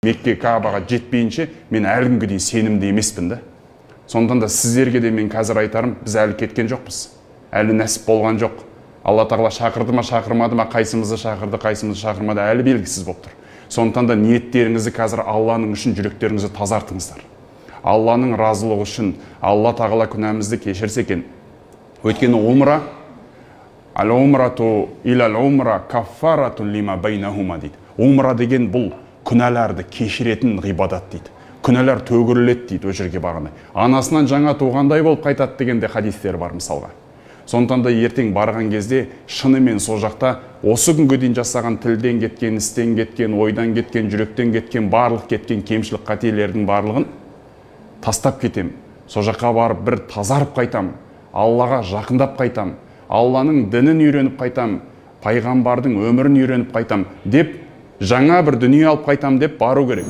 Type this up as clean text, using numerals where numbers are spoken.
Мекке, Каабаға жетпейінше мен әлі күнге дейін сенімді емеспін да. Сондықтан да сіздерге де мен қазір айтарым, біз әлі кеткен жоқпыз. Әлі нәсіп болған жоқ. Алла тағала шақырды ма, шақырмады ма, қайсымызды шақырды, қайсымызды шақырмады, әлі белгісіз болып тұр. Сондықтан да ниеттеріңізді қазір Алланың үшін жүректеріңізді тазартыңыздар. Алланың разылығы үшін Алла тағала күнәмізді кешірсе екен. Өйткені умра, әл-умрату илал-умра каффаратун лима байнахума дейді. Умра деген бұл күнәларды кешіретін ғибадат дейді. Күнәлар төгіледі дейді ол жерге барғанда. Анасынан жаңа туғандай болып қайтады деген де хадистер бар мысалға. Сондықтан да ертең барған кезде шынымен сол жақта осы күнге дейін жасаған тілден кеткен, істен кеткен, ойдан кеткен, жүректен кеткен, барлық кеткен кемшілік қателердің барлығын тастап кетем. Сол жаққа барып бір тазарып қайтам, Аллаға жақындап қайтам, Алланың дінін үйреніп қайтам, пайғамбардың өмірін үйреніп қайтам деп, жаңа бір дүние алып қайтам деп бару керек.